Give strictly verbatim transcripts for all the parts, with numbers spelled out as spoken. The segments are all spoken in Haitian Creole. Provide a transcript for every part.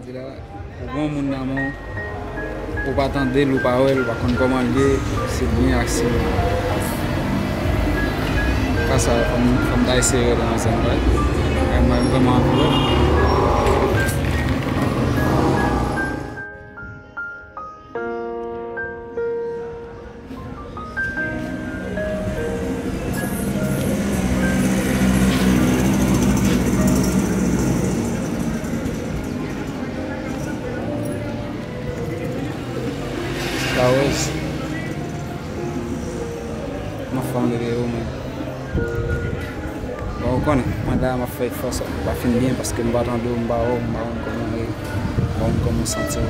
La, ou gen yon moun nan men w, ou pa tande l, ou pa wè l, ou pa konn kòman l ye, se byen ak se mal. Ka sa, fò m, fò m ta eseye rele nan zòn, wi. Mwen, mwen vrèman anvi wè. Flowers. Mwen fanm rele yo, men. Bon, ou konnen, mwen la, m ap fè efò, sa pa fin byen, paske m pa tande w, m pa wè w, m pa konn kòman w ye, m pa konn kòman w santi w.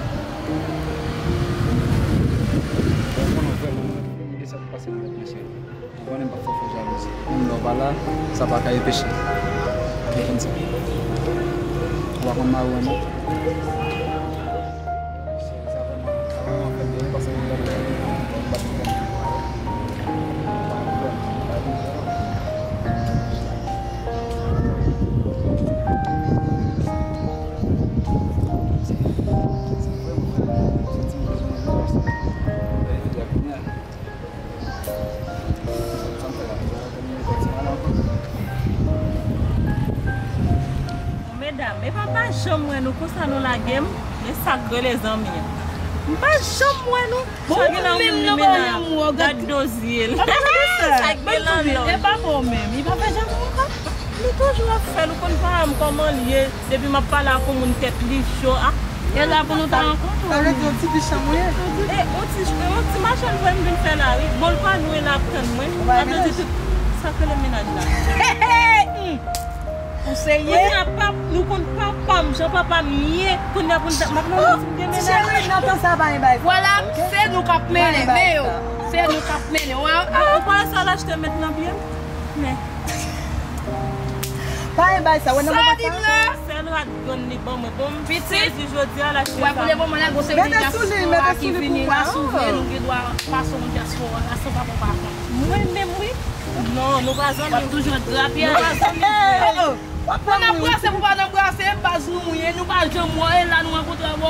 Bon, ou konnen, vrèman, mwen, de sa k pase nan tèt mwen, cheri. Ou konnen m p ap fè w fè jalouzi. Menm lè w pa la, sa pa ka enpeche. Ou konn sa. Ou pa konn mari w, non? Medam, epa m pa janm wè nou konsa nou lage m, men sa k rele zanmi an. M pa janm wè nou. Bon, ou menm nou pa yon mou, gad do zye l. Sa k gen lan lòj. E pa bon menm, li pa fè janm ankò. Li toujou ap fè l, ou konn paran m kòman l ye. Depi m ap pale ak yon moun tèt li cho, a. E la pou nou ta rankontre. Sa vle di yon ti pichanm ou ye? E, yon ti, yon ti machann vre m vin fè la, wi. Bon, l pa lwen la ap tann mwen. Sa vle di tout sa k rele mennaj la. Ou serye? Kounye a, pap, nou konn papa m, jan papa m ye. Kounye a pou n ta, m ap nan ti gen mennaj. Cheri, nan tan sa pa gen bagay sa. Vwala, se nou k ap mennen, men yo. Se nou k ap mennen. Ou pa wè sa l achte met nan pye m? Men. Pa gen bagay sa, wè nan moman sa. Sèl rad grann li ban mwen. Bon, m sezi jodi a, l achte sa. Wè, pou le moman la, gon seri de dyaspora ki vini la, si w vle, nou gen dwa pase yon dyaspora la, san papa w pa konn. Mwen menm, wi. Non, nou pa zanmi. W ap toujou ret grapyay. Nou pa zanmi vre. Pou n ap brase, pou pa nan brase, baz nou ye, nou pa janm wè, e la nou rankontre avè w.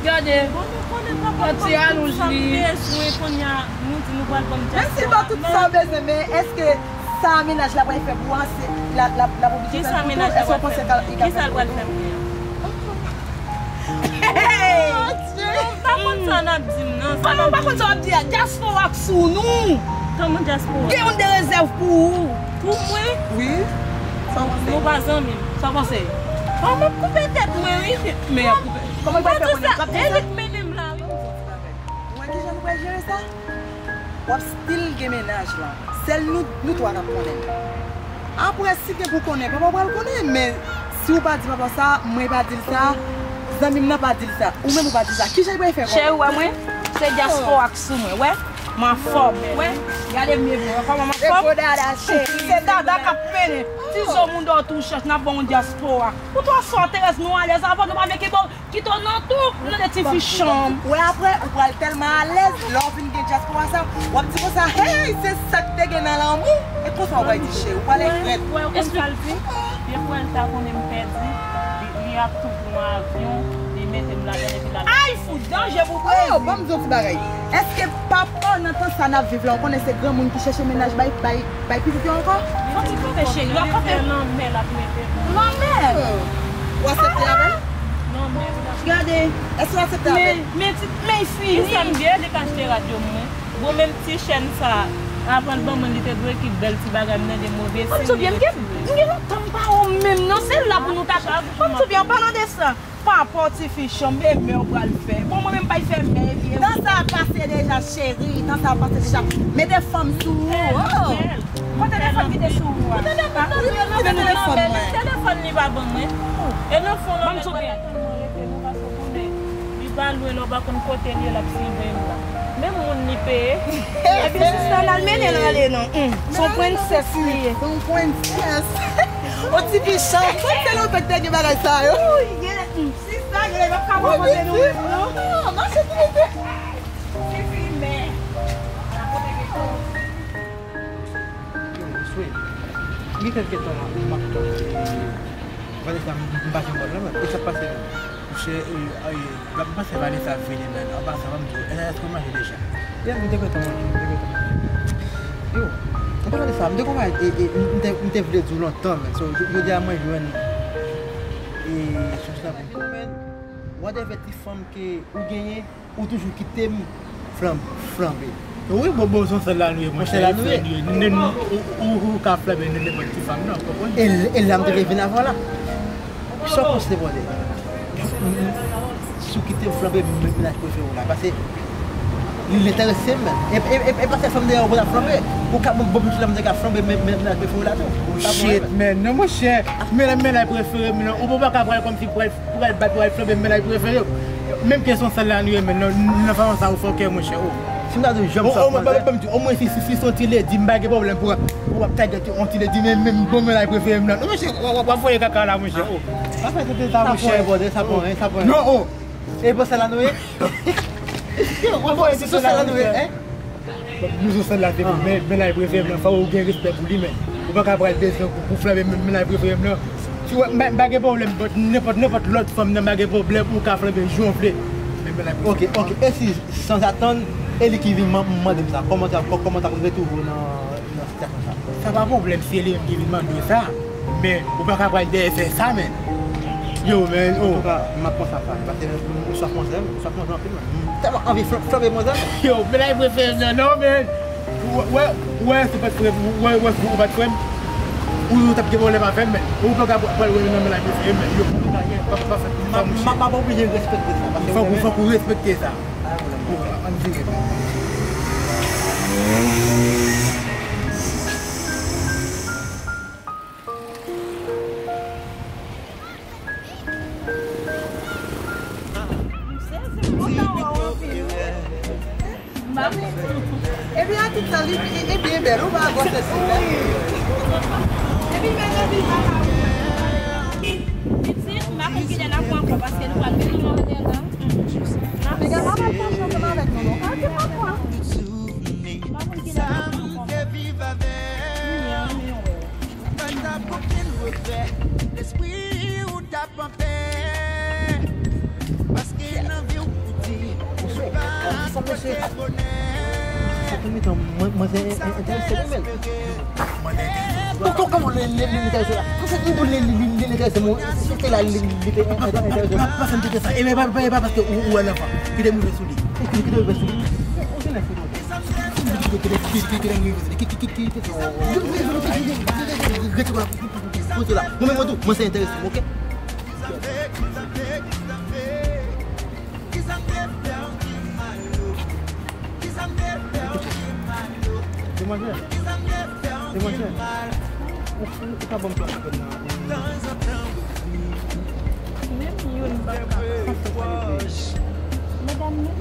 Gade. Bon, nou konnen papa m ban m tout sa m bezwen, kounye a, nou di nou pral ban m dyaspora. Menm si l ba w tout sa w bezwen, men èske sa mennaj la pral fè pou w, se, l ap, l ap, l ap oblije fè l pou tou? Èske w panse l ka, li ka fè l pou tou? Kisa l pral fè pou mwen? Hey! Non, m pa konn sa n ap di m nan. Kòman w pa konn sa w ap di a? Dyaspora k sou nou. Kòman dyaspora? Gen yon de rezèv pou ou. Pou mwen? Wi. Sa w panse? Nou pa zanmi m. Sa w panse? Bon, m ap koupe tèt mwen, wi. Men y ap koupe. Kòman l pral fè konnen? L ap fè sa? E li k mennen m la, wi. Ou wè kijan nou pral jere sa? W ap still gen mennaj lan. Sèl nou, nou twa k ap konnen l. Apre, si gen pou konnen, papa w pral konnen, men si w pa di papa w sa, mwen pa di l sa, zanmi m nan pa di l sa, ou menm ou pa di l sa, kijan l pral fè konnen? Cheri, w wè mwen, se dyaspora k sou mwen, wè, m anfòm, wè, gade m byen, wè kòman m anfòm. Se gwo dada, cheri. Se dada k ap mennen. Ti zo moun dòt ou chèch, n ap ba w yon dyaspora. Pou twa swa Terèz, nou alèz avè w, nou pa vle kite w Kite w nan tou, nan de ti fi chanm. Wè apre, ou pral tèlman alèz, lè w vin gen dyaspora sa, w ap di konsa, hey, se sa k te gen nan lanmou. E konsa w pral di cheri, ou pral regrèt. Wè, ou konn sa l di? Depi wè l ta konnen m pèdi, li, li ap tou pran avyon, li mete m ladan l epi l al. Ay, fout danje pou Brezil. Oh, ban m di w ti bagay. Èske papa w nan tan sa n ap viv la, ou konnen se granmoun ki chèche mennaj bay, bay, bay pitit yo ankò? Fò ti kanpe cheri, w ap kanpe. Lanmè l ap mete. Lanmè? W aksepte avè l? Lanmè, wi, l ap. Gade. Èske w aksepte avè l? Men, men ti, men fini. Kisa m gen, li ka achte rad yo mwen. Bon, menm ti chèn sa, avan l ban mwen, li te dwe ki bèl ti bagay, m tande move siy, li retire. M gen lontan m pa wè w menm, non, se la pou nou ta. Ban m di w byen, an palan de sa. Papa w ti fi chanm, e mè w pral fè. Bon, mwen menm m pral fè mè, epi. Tan sa ap pase deja, cheri. Tan sa ap pase deja. Mete fanm sou ou. Oh. Kote telefòn ki te sou ou a? Kote telefòn? Kote telefòn mwen? Telefòn li pa ban mwen. E nan fon nan mèt mwen la tèlman rete, nou pa sa konnen. Li pa lwen, lè w pa konn kote l ye, l ap siveye m la. Menm moun li peye. Epi sista l al mennen l ale non. Hum, se yon prensès li ye. Se yon prensès. Yon ti fi chanm. Sa fè lontan k te gen bagay sa yo. Ooh, yeah. Hum. Sista, gade, m ap ka pran kote nou menm, non? Oh, mache tou vite. Tifi mè. Yo, mwen swe. Li fè kèk tan la, m ap tann. Vanessa, m, m pa janm wè l non, men. E sa k pase menm? Chè, e, e, m panse Vanessa ap vini, men an pasan, ban m di w, èske w manje deja? Yè, m te gentan manje, m te gentan manje. Yo, m te mande sa, m te konn, e, e, m te, m te vle di w lontan, men, so, j-, jodi a mwen jwenn, e, sou sa pou m. Men, whatever ti fanm ke ou genyen, ou toujou kite m flan-, flanbe. Wi, bon, bon, se sèl la nou ye, monchè, se sèl la nou ye. Nou, nou, ou, ou, ou ka flanbe nan nenpòt ti fanm, non, ou konprann? E, e la m te vin avan la. Sa w panse, bòdè? Si w kite m flanbe men-, mennaj prefere w la, paske li enterese m menm. E, e, e, e pa sèl flanbe dèyè ou pou l ap flanbe. Ou ka bon, bon, la m te ka flanbe men-, men-, mennaj prefere w la tou. Ou pa bon, shit, men, non, monchè, men, mennaj prefere m, non, ou pa ka pral kòmsi pral Pou pral bat, pou pral flanbe mennaj prefere w. Menm kesyon sal la nou ye, men nan, nan fason sa ou fòkè, monchè, o. Si m ta di w janm sa, o, mwen, ban m di, omwen si, si, si se yon ti ledi, m pa gen pwoblèm pou w ap, pou w ap tagèt yon ti ledi, men, men bon mennaj prefere m nan. Non, monchè, w, w, w ap voye kaka la, monchè, o. Pa fè tete sa, monchè. Sa pon, sa pon, sa pon. Non, o. E bon, sal la nou ye? Yo, w ap voye tete sa la nou ye, hein? Nou sou sèn la, se pou men, mennaj prefere m nan, fò ou gen respè pou li, men. Ou pa ka pral bezwen pou, pou flanbe men, mennaj prefere m nan. Si w wè, m pa, m pa gen pwoblèm, but nenpòt, nenpòt lòt fanm nan, m pa gen pwoblèm, ou ka flanbe jan w vle. Men mennaj prefere m nan. Ok, ok. E si, sanzatann, e li ki vin man-, mande m sa? Kòman w t ap, kò-, kòman w t ap retwouve w nan, nan sitiyasyon sa? Sa pa pwoblèm si e li menm ki vin mande w sa. Men, ou pa ka pral dèyè fè sa, men. Yo, men, o. Antouka, m ap panse a sa. Paske m swaf manzè, m swaf manzè anpil, men. M tèlman anvi fl-, flanbe manzè, men. Yo, mennaj prefere m nan, non, men. Ou wè, ou wè, si w pa t frè m, ou wè, ou wè, si w pa t frè m, ou, ou t ap gen pwoblèm avè m, men. Ou pa ka pral wè nan mennaj prefere m, men. Yo, pa, pa fè sa, monchè. M ap oblije respekte sa, paske ou renmen. Fòk ou, fòk ou respekte sa. Pa gen pwoblèm. Ann vire, men. Epi a tout sa, li, li, li byen bèl, ou pa gwosès li, men. Epi bèl, epi pa. Pitit, m pa konn kilè n ap wè ankò, paske nou pral vin nan mòdèl la. Piga pa pral fache ansanm avèk nou, non. Ah, se pa pran. M pa konn kilè n ap wè ankò. Mwen ta pran pil regrè, lespri ou t ap anpè. Paske nan vi w pou di, ou pa pote bonè. Sa fè mitan, mwen, mwen se en-, enterese pou mwen. Ou kòman li, li, li enterese la? Paske li, li, li, li, li enterese mwen, se, se la li, li te en-, en-, enterese mwen. Pase m te fè sa. E men, e pa, e pa paske ou, ou wè l anvan. Kite m rive sou li. Kite, kite m rive sou li. Ou genlè se mwen. Kite, kite, kite, kite m rive sou li. Kite, kite, kite, kite. Rete la. Poze la. Mwen menm, mwen tou, mwen se enterese m, oke? Demwazèl, demwazèl, ou, ou, ou ka ban m plas mwen nan, nan. Menm youn pa ka. Medam, nou. Ou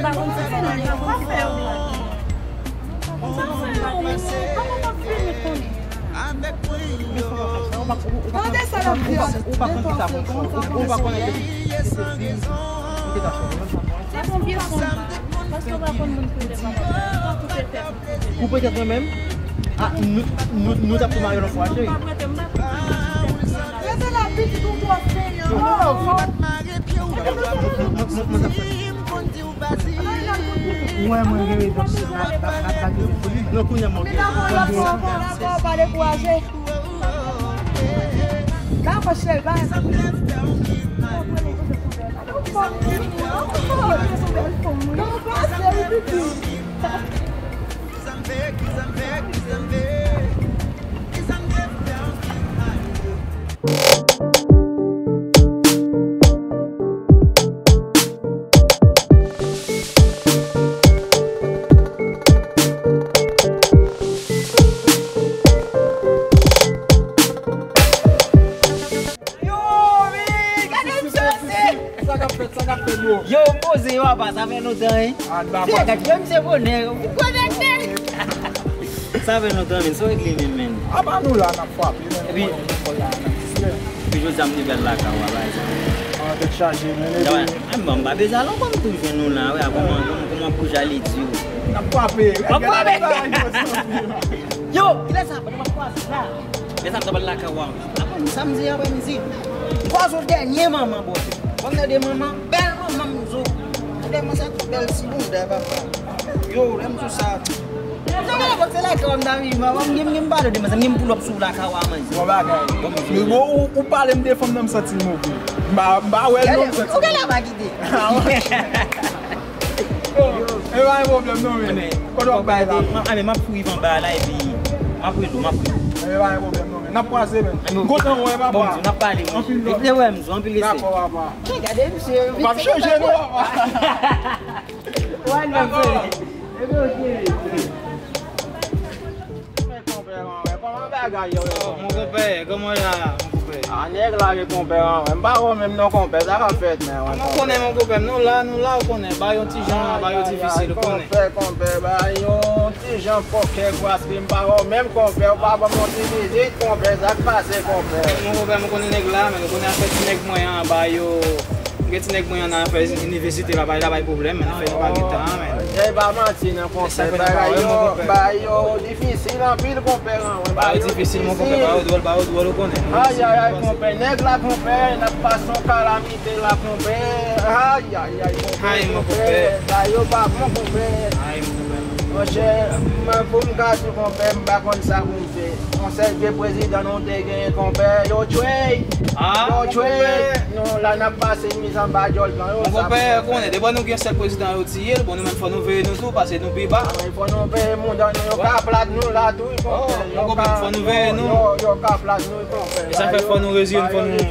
pa konn sa sa, ou pa konn sa. Tande sa l ap di a. Se bon, byen son. Paske w pa konn moun ki w te papa. Ou pa koupe tèt. Koupe tèt mwen menm? Ah, nou, nou, nou t ap tou marye lòt fwa, cheri. Rete la, pitit, ou twò fenyan. Mwen, mwen, mwen, mwen t ap fè. Mwen, mwen gen rezon. Nan kounye a, mwen gen. Dakò, dakò, pa dekouraje. Dakò, cheri, ba. Yo, men, gade misye, se... Sa k ap fèt, sa k ap fèt, bro? Yo, poze yo apa, sa fè lontan, hein? Ah, se gad, yo, misye bonè, ou konekte. Sa fè lontan, men, sa w regle menm, men. Apa nou la, n ap frape, men. Epi, nou konnen nou fò la, n ap distrè. Epi jodi a m te pral lakay ou a, pa egzanp. Ah, tèt chaje, men, epi. Ah, bon, m pa bezwen al ankò, m tou jwenn ou la, wi, a kòman, kòman, kòman pou jale di ou. N ap frape. W ap frape. Yo, kilè sa, nou p ap kwaze la. Men sa, m t ap al lakay ou a. Samdi aprèmidi. Pwazo dènye manman, Bondye. Konn de manman, bèl manman m zo. Tande manzè bèl si bondè, papa. Yo, lè m zo sa. Yo, se la kòm nan mi, manman, m gen, m gen pale de manzè, m gen pull up sou la kawa manzè. Bon bagay. Men bon, ou, ou pale m de fanm nan, m santi m oke. M pa, m pa wè l non, m santi. Ou gen la pa kite. Ah, wè. E pa gen pwoblèm non, men. Kote w ap bay la? A, men m ap swiv anba la, epi m ap rele w, m ap rele w. E pa gen pwoblèm non, men. N ap kwaze, men. M kontan wè, papa. Bon, n ap pale, mwen. Anpil love. Epi, wè, m zo, anpil respè. Dakò, papa. Gade, misye. W ap chanje, non, papa. Wè, non, sè. Epi, oke. Men konpè, man, men kòman bagay yo ye? Oh, mon konpè, kòman w ye la, mon konpè? Ah, nèg la gen konpè, man, men m pa wè menm non, konpè, sa k ap fèt, men, mwen, konpè. Mwen konnen, mon konpè, nou la, nou la, ou konnen, bagay yo ti jan, bagay yo difisil, ou konnen. Konpè, konpè, bagay yo ti jan fòkè, paske m pa wè menm, konpè, ou pa ban m yon ti vizit, konpè, sa k pase, konpè? Mon konpè, mwen konnen nèg la, men ou konnen afè ti nèg mwen an, bagay yo, gen ti nèg mwen an nan afè inivèsite la, bagay la bay pwoblèm, men afè nou pa gen tan, men. E pa manti, non, konpè, bagay yo, bagay yo difisil anpil, konpè, an, wi. Bagay yo difisil, mon konpè, bagay yo dwòl, bagay yo dwòl, ou konnen. Ay, ay, ay, konpè, nèg la, konpè, n ap pase yon kalamite la, konpè. Ay, ay, ay, konpè, bagay yo pa bon, konpè. Ay, mon konpè. Monchè, mwen, pou m ka di, konpè, m pa konn sa pou m fè. Yon sèl vye prezidan nou te genyen, konpè, yo tchwe. Yo tchwe. Nou la n ap pase miz anba djòl blan yo. Mon konpè, konnen, depi nou gen sèl prezidan yo tiye l, bon, nou menm fò nou veye nou tou, paske nou pi ba. Wi, fò nou veye moun dan nou, yo ka plat nou la tou, wi, konpè. Mon konpè, fò nou veye nou. Yo, yo ka plat nou, wi, konpè. E sa fè fò nou reziye n, fò nou.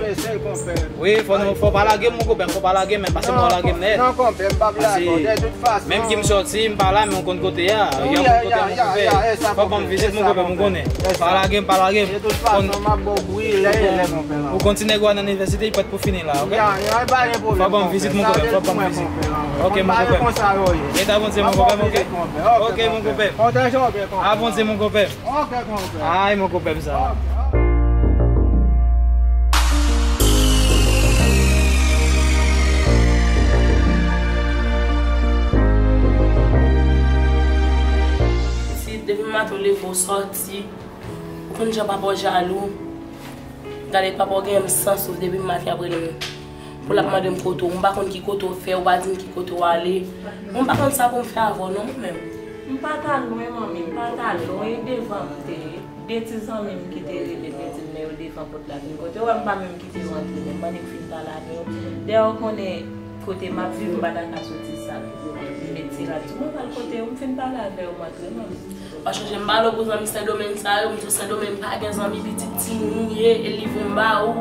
Wi, fò nou, fò pa lage m, mon konpè, fò pa lage m, men paske m pa lage m nèt. Non, konpè, m p ap lage w, de tout fason. Menm ki m sòti, m pa la, men ou konn kote a. Ou konn kote a, mon konpè. Fò ban m vizit, mon konpè, m konnen. Pa lage m, pa lage m. De tout fason, m ap ba w bri lè, lè, konpè, la. Ou konn ti nèg ou a nan inivèsite, li prèt pou fini la, oke? Ya, ya, pa gen pwoblèm, konpè. Fò ban m vizit, mon konpè, fò ban m vizit. Oke, mon konpè. Konsa yo ye. Rete avè Bondye, mon konpè, oke? Oke, mon konpè. Avè Bondye, mon konpè. Oke, konpè. Ay, mon konpè m sa. Pitit, depi maten w leve w sòti, ou konn jan papa w jalou. Gade papa w gen menm sans ou depi maten ap rele m. Pou l ap mande m kote w, m pa konn ki kote w fè, ou pa di m ki kote w ale. Mwen m pa konn sa pou m fè avè w non, mwen menm. M pa t al lwen, manmi, m pa t al lwen, e devan m te ye. De ti zanmi m ki te rele m, yo di m men yo devan pòt la vin kote w, m pa menm kite yo antre menm, m annik fin pale avè yo. Dayè, ou konnen kote m ap viv, m pa ta ka soti sa tou. M met ti rad sou mwen, m al kote yo, m fin pale avè yo, m antre, manmi. Pa chonje m pale w pou zanmi Sendomeng sa yo, m di w Sendomeng pa gen zanmi, pitit timoun ou ye, e liv ou m ba ou.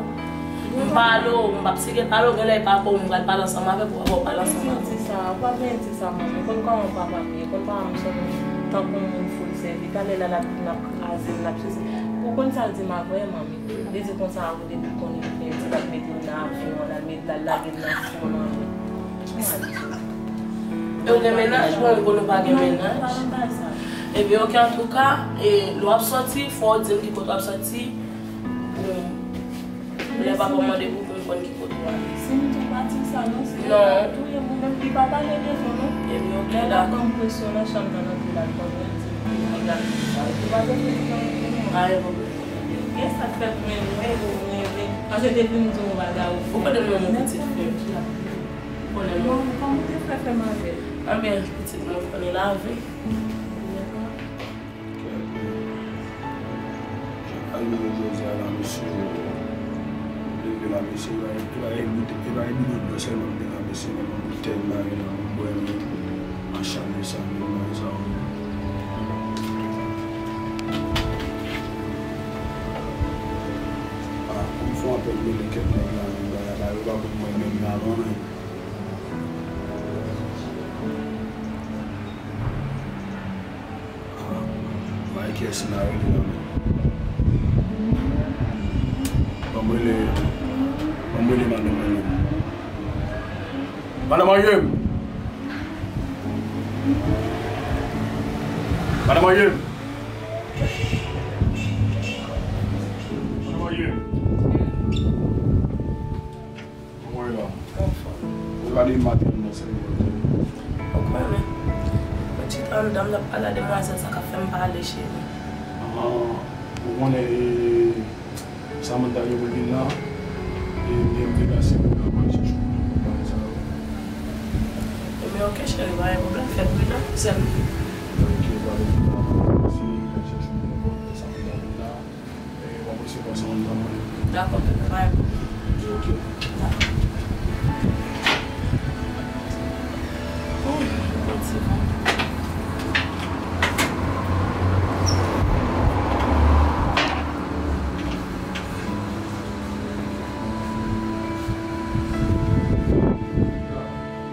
M pale w, m p ap sike pale w, genlè e papa w m pral pale ansanm avèk ou, ou pral pale ansanm avèk ou. Di sa, ou pa bezwen di sa, manmi. Ou konn kòman papa m ye, ou konn papa m se yon tankou moun foul sèvi. Talè la l ap vin, l ap kraze m, l ap sezi. Ou konn sa l di m avè, manmi? Li di konsa, ou depi l konnen li fè, di l ap mete w nan avyon, l al met, l al lage m nan fon nan. E ou gen mennaj? Bon, ou konnen ou pa gen mennaj. Ebyen, oke, antouka, e, lè w ap sòti, fò w di m ki kote w ap sòti. Bon, lè papa w mande pou, pou m konn ki kote w ale. Si m tou pa di sa, non, se li k ap touye m, ou menm, li pa pale devan, non. Ebyen, oke, dakò. Lè l ap ban m presyon nan chanm nan, nan vila l, konn mwen di, li pa pale devan, non. Pa gen pwoblèm. Gen sa k fèt, men mwen, mwen, mwen, paske depi m di w yon bagay, ou fè. Ou konnen mwen, mwen pitit frè m. Konnen mwen. Bon, kòman w te fè fè m avè l? Anben, pitit mwen, ou konnen lavi. Dakò. Kèt, men. Jan bagay yo ye jodi a la, mesye, leve la, mesye, e pa, e pa, e pa, e pa, e pa, e pa, e pa, e pa, mesye, men yon boutèy m lage la, mwen bwè, men, an chale sa, men, bagay sa yo. Ah, m fè yon apèl mele kèk nèg la, men, bagay la, yo pa konn mwen menm la, non, men. Ah, bay kiyès m ta rele la, men. Ban m rele, ban m rele madanm mwen menm. Madanm Anyen! Madanm Anyen! Madanm Anyen! Kòman w ye la? Anfòm. Ou gade maten nan sèl mwen. Ou konnen. Mwen chita anndan, m t ap pale a demwazèl sa k ap fè m pale, cheri. Ah, ou konnen, e, Samantha gen pou l vin la, e m gen m deplase pou m al chèche yon moun pou bagay sa yo. Ebyen, ok, cheri, pa gen pwoblèm, fè bri nan, sèl. Ok, pa gen pwoblèm, m ap deplase, m al chèche yon moun pou Samantha vin la, e w ap resevwa Samantha mwen. Dakò, bebe, pa gen pwoblèm. Ok. Dakò. Oh, bon, se bon.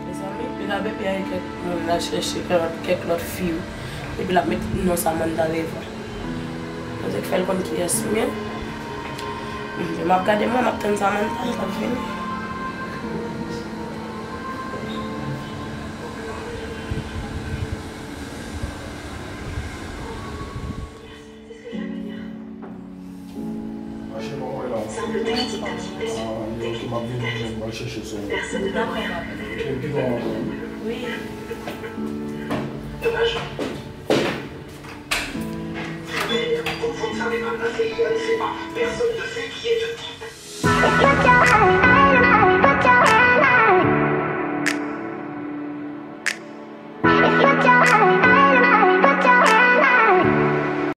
Mezanmi, li la bebe a gen kèk moun l al chèche, kèk lòt, kèk lòt fi wi. Epi l ap met non Samantha devan. Kote k fè l konn kiyès m ye? M ap gade mwen, m ap tann Samantha, l ap vini. Mache pa wè la. Ah, li ok, m ap vin, m ap chèche sou. Ok, m pi lwen ankò. Wi.